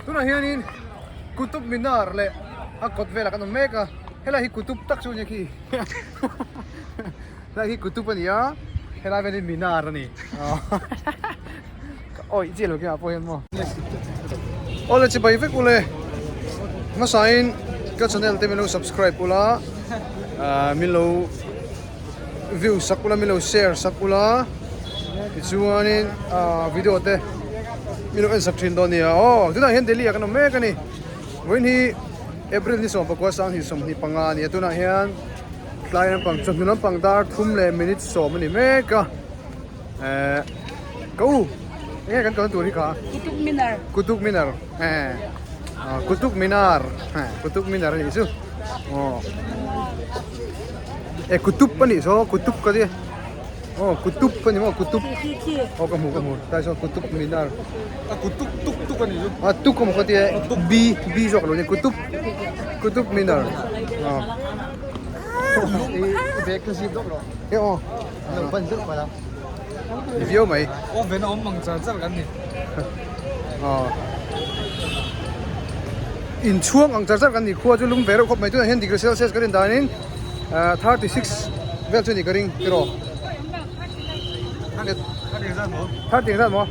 Tunah hianin Qutub Minar leh a kawt velah kan awm mek a, helai hi Qutub tak chu a nia khi helai hi Qutub a ni a, helai vel hi Minar a ni ka awih chiah lo khi ah pawh hian maw. Awle chibai vek ule hmasain ka channel te min lo subscribe ula ah min lo view sak ula min lo share sak ula tichuanin ah video te min lo en sak thin dawn nia aw tunah hian Delhi ah kan awm mek a ni vawiin hi April ni 19 sanghnih 25 a ni a tunah hian tlai lampang chawhnu lampang dar thum leh minute sawm a ni mek a eh ka u enge kan kalna tur hi kha Qutub Minar Qutub Minar eh Qutub Minar Qutub Minar a nih chu aw e Qutub a nih saw Qutub ka tia aw Qutub a ni maw Qutub aw ka hmu ka hmu tlai sawn Qutub Minar a Qutub tuk tuk a nih chu a tuk emaw ka tia B B zawk lo ni Qutub Qutub Minar aw i bag ka zip dawk rawh e aw lo ban zeuh palh a ni viau mai oven a awm ang char char kan ni aw inchhuang ang char char kan ni khua chu lum ve reuh khawp mai tunah hian degree celsius kan indanin 36 vel chu ni ka ring tiraw 30 zat maw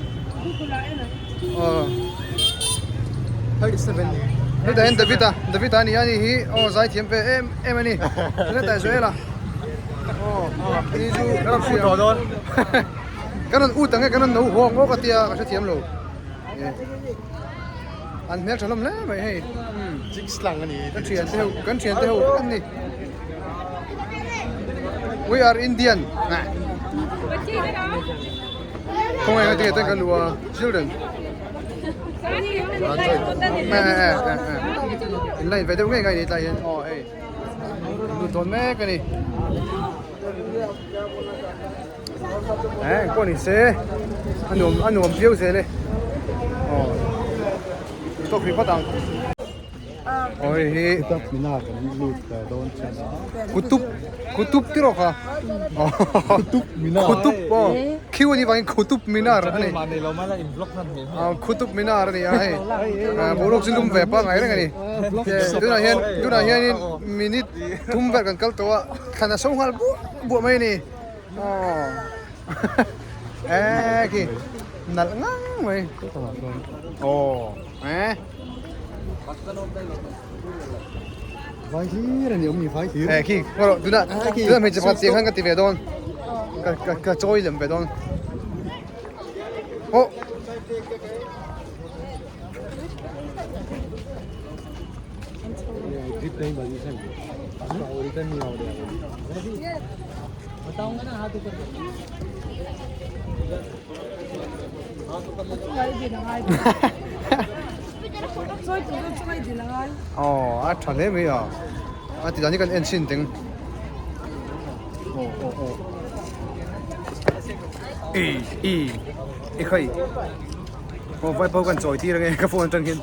aw 37 hetah hian David a David a ni a ni hi aw zaithiam ve em em a ni hetah Joel a Kan rawn ut ang e, kan rawn no huang awk a tia ka hrethiam lo. An hmel tha hlawm hle mai hei. Kan thian te ho, kan thian te ho vek an ni. We are Indian. Khawngaih ngai tinge ten kan luh a, children. In line ve deuh ngei ngai ni tlai hian aw hei. Lut dawn mek a ni. Eh, pawh ni se a nuam a nuam viau zel e. Aw. Tawk ri phawt ang. Aw hei hi Qutub Minar kan lut dawn chian a. Qutub Qutub ti rawh kha. Qutub Minar. Qutub aw. Q a nih vangin Qutub Minar a ni. Mah nei lo mah la in vlog hman hmel. Qutub Minar a ni a hei. Boruak chu lum ve pangngai reng a ni. Tunah hian tunah hianin minute thum vel kan kal tawh a thlan a so nghal buah buah mai a ni. Aw eh khi nalh ngang mai. Aw eh. Vai hlir a ni awm ni vai hlir. Eh khi ngaw tunah tunah hmeichhe pakhat chiang khan ka ti ve dawn. Ka ka ka chawi lem ve dawn. Aw. Aw a tha hle mai a a ti dan hi kan en chhin teng aw aw aw e e e khai aw vai pawh kan chawi tir ange ka phone atang hian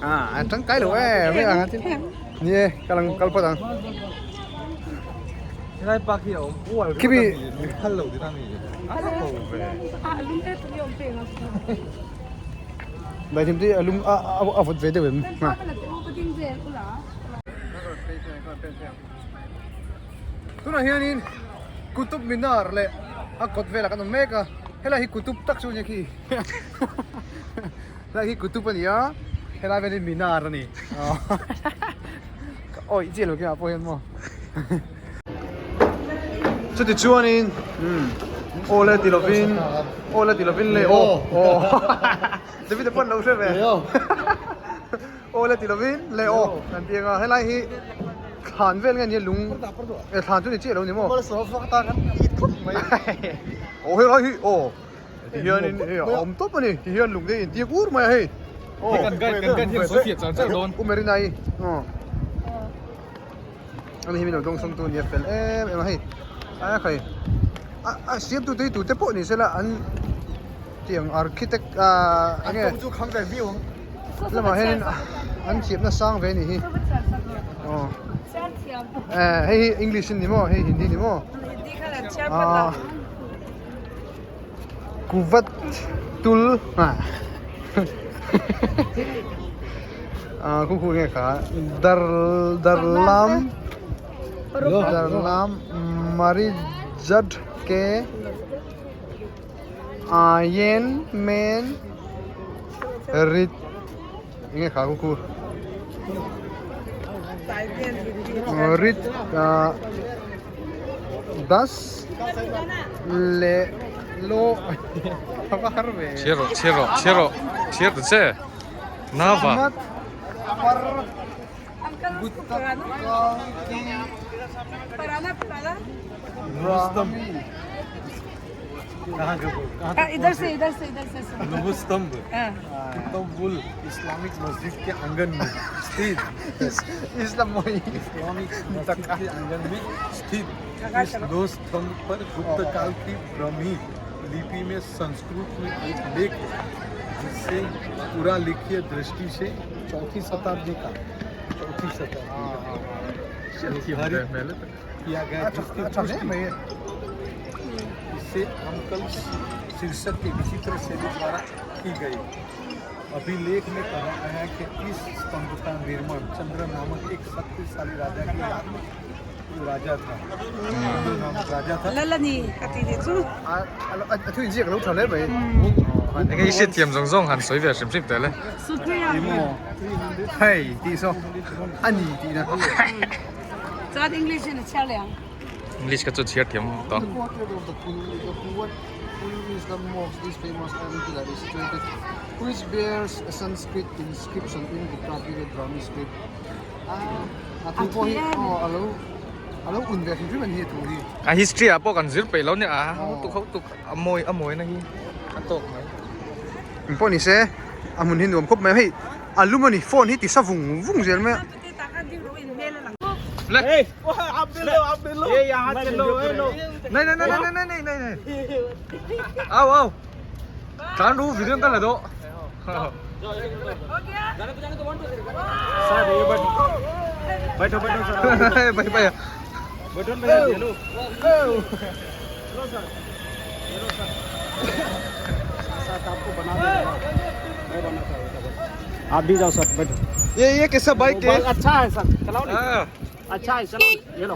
ah a tangkai lo e mai ang a tin ni e kal ang kal phawt ang Helai park hi a awm ual Khibi phal lo ding ami a ko ve Bai thim ti alum a a vawt ve deuh em ha Tunah hianin Qutub Minar leh a kawt velah kan awm mek a helai hi Qutub tak chu a nia khi helai hi Qutub a ni a helai vel hi Minar a ni ka awih chiah lo khi ah pawh hian maw chuti chuanin umm aw le ti lovin aw le ti lovin le aw aw David a pawn lo hre ve aw le ti lovin le aw kan ti anga helai hi thlan vel nge nia lung e thlan chu ni chiah lo ni maw aw helai hi aw ti hianin hei a awm tawp a ni ti hian lung te in tir ur mai a hei aw kan guide kan guide hian sawi fiah char char dawn u Marina i aw ani hi min lo dawng sawng tu nia fel em em a hei a khai a a siam tu te hi tute pawh ni sela an tiang architect ah enge chu khang ve viau ang lamah hianin an thiamna sang ve a nih hi aw eh hei hi english a ni maw hei hindi a ni maw ah. Kuvat tul ah khu khu nge kha dar darlam darlam marijad ke ayen men rit nge kha khu khu rit Das leh lo a va har ve. Chhiar rawh, chhiar rawh, chhiar rawh, chhiar ta che. Nava. Mat par Guttakal ki Brahmi. इधर से इधर से इधर से स्तंभ कुतुबुल इस्लामिक मस्जिद के आंगन में स्थित Islamoi. Islamic मस्जिद के आंगन में स्थित इस दो स्तंभ पर गुप्त काल की ब्राह्मी लिपि में संस्कृत में एक लेख है जिससे पुरालेखीय दृष्टि से चौथी शताब्दी का चौथी शताब्दी का निर्धारित किया गया जिसकी पुष्टि इससे अंकल शीर्षक के विचित्र शैली द्वारा की गई। अभिलेख में कहा गया है कि इस स्तंभ का निर्माण चंद्र नामक एक शक्तिशाली राजा की याद में राजा था चंद्र नामक राजा था Lalani ka ti ni chu. A thu inziak lo tha hle mai. Enge i hriat thiam zawng zawng han sawi ve hrim hrim teh le. Supriya. Hei tih saw a ni tih na. Chuan English in a chhiar leh ang. English kha chu chhiar thiam tawh. A history ah pawh kan zir peih lo nia a ho tuk ho tuk a mawi a mawi na hi a tawk mai. Engpawh ni se a hmun hi nuam khawp mai hei a lum a ni phone hi ti sa vung vung zel mai a. Nei nei nei nei nei nei nei nei au au tlan ru video ka la dawh. Bai bai आप भी जाओ सर बैठो ये ये कैसा बाइक है अच्छा है सर चलाओ नहीं हाँ। अच्छा है चलाओ ये लो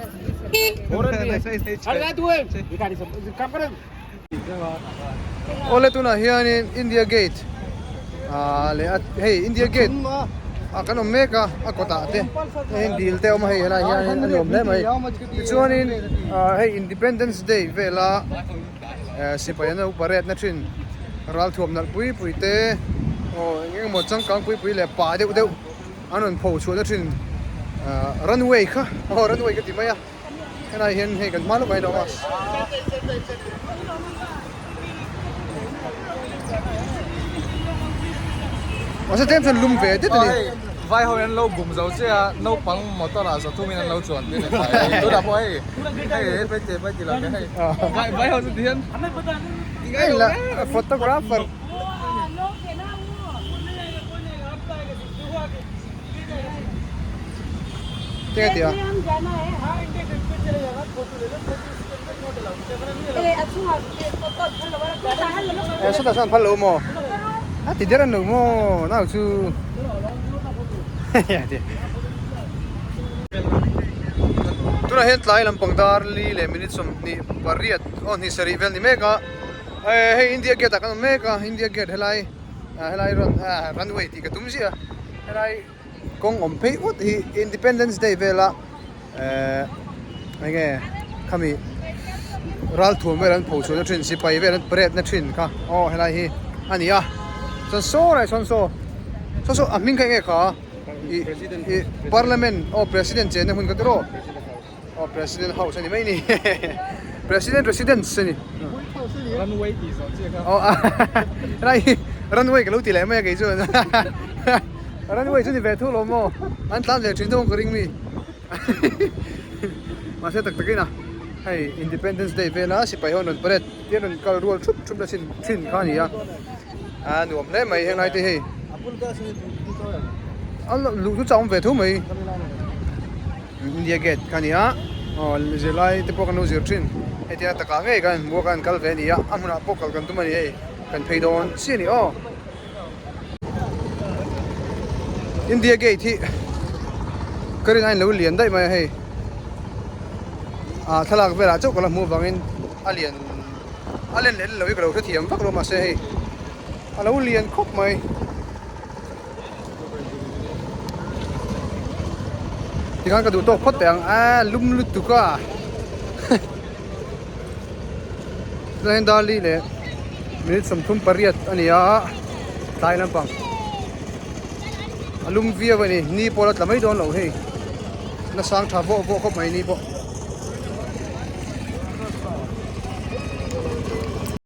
अरे जा तू है भिखारी सब काम करो Awle tunah hianin India Gate ah leh a hei India Gate ah kan awm mek a a kawtah te heng dil te a awm a hei helaiah hianin a nuam hle mai tichuanin ah hei Independence Day vela eh sipai an lo parade na thin ralthuam nalh pui pui te aw eng eng emaw changkang pui pui leh pah deuh deuh an rawn pho chhuah na thin ah runway kha aw runway ka ti mai a. Helai hian hei kan hma lawk a inawm a. Mahse tlem chuan lum ve det a ni. Vai ho hian lo bum zo che a, naupang motor ah zawthum in an lo chuan tir a ni. Tunah pawh hei hei hei pai te pai ti lo ke hei. Vai vai ho chu ti hian. Hei la photographer. Tinge tih a? Eh sawtah sawn phal lo maw? A ti der an lo maw nau chu Tunah hian tlai lampang dar li leh minute 28 aw hnih sarih vel ni mek a eh hei India gate ah kan awm mek a India gate helai helai rawn runway tih ka tum ziah a helai kawng awm phei ut hi Independence Day vela ehh enge khami ralthuam vel an pho chhuahna thin sipai vel an parade na thin kha aw helai hi a ni a chuan saw lai sawn saw saw saw a hming kha enge kha ih ih parliament aw president chenna hmun kha tiraw Aw President House a ni mai ni President Residence a ni Runway tih zawh chiah kha Aw helai hi runway ka lo ti leh mai a kei chuan Runway chu ni ve thu lo maw an tlan ve thin dawn ka ring mi Mahse tak takin a hei Independence Day vela sipai ho an rawn parade te an rawn kal rual thup thup na chin thin kha a ni a a nuam hle mai henglai te hei a luh chu chak awm ve tho mai. India gate kha a ni a aw zirlai te pawh kan lo zir thin hetia takah ngei khan hmuh a kan kal ve a ni a a hmunah pawh kal kan tum a ni hei. kan phei dawn chiah a ni aw. India Gate hi ka rin aiin lo lian daih mai a hei ah thlalak velah chauh ka la hmuh avangin a lian a len leh lo hi ka lo hrethiam vak lo mahse hei a lo lian khawp mai. Tikhan ka duh tawk phawt teh ang a lum lutuk a tunah hian dar li leh minute 38 a ni a tlai lampang a lum viau a ni ni pawh la tla mai dawn lo hei nasang tha vawh vawh khawp mai ni pawh.